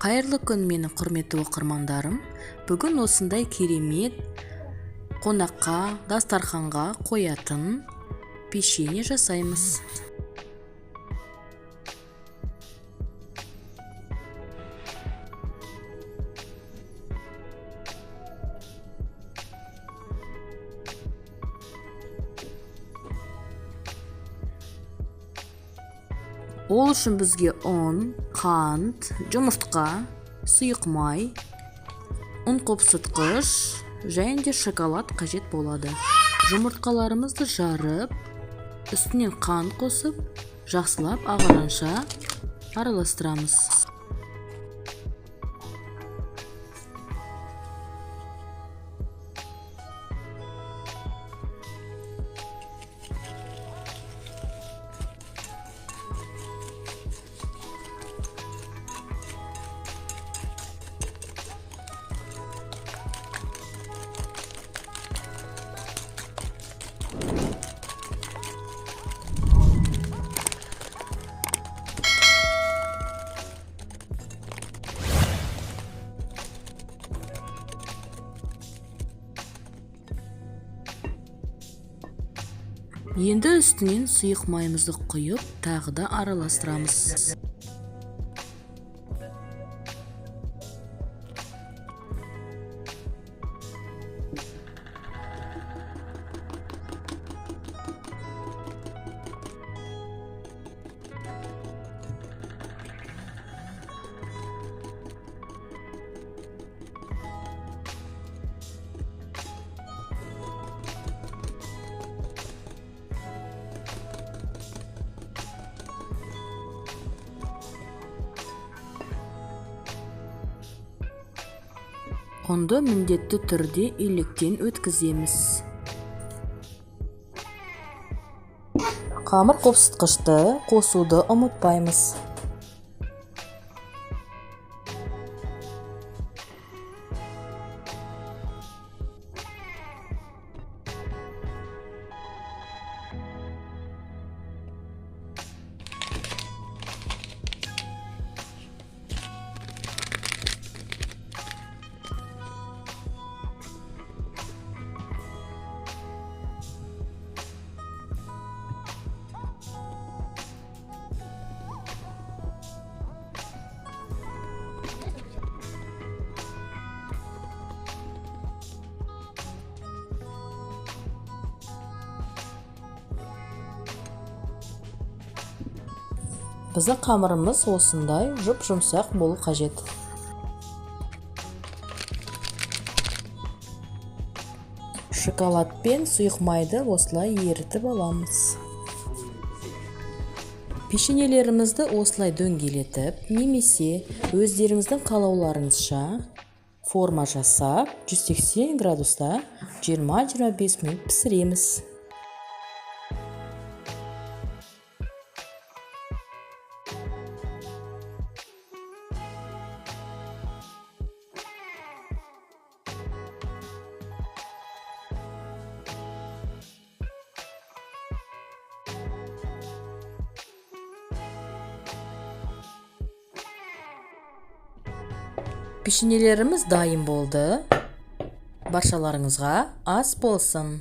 Қайырлы күн, менің құрметті оқырмандарым! Бүгін осындай керемет қонаққа, дастарханға қоятын печенье жасаймыз. Ол үшін бізге ұн, қант, жұмыртқа, сұйық май, ұн қопсытқыш және де шоколад қажет болады. Жұмыртқаларымызды жарып, үстінен қант қосып, жақсылап ағарғанша араластырамыз. Енді үстінен сұйық майымызды құйып, тағы да араластырамыз. Ұнды міндетті түрде електен өткіземіз. Қамыр қопсытқышты қосуды ұмытпаймыз. Біздің қамырымыз осындай жұп-жұмсақ болу қажет. Шоколад пен сұйық майды осылай ерітіп аламыз. Печеньелерімізді осылай дөңгелетіп, немесе өздеріңіздің қалауларыңызша форма жасап, 180 градуста 20-25 минут пісіреміз. Печеньелеріміз дайын болды. Баршаларыңызға ас болсын.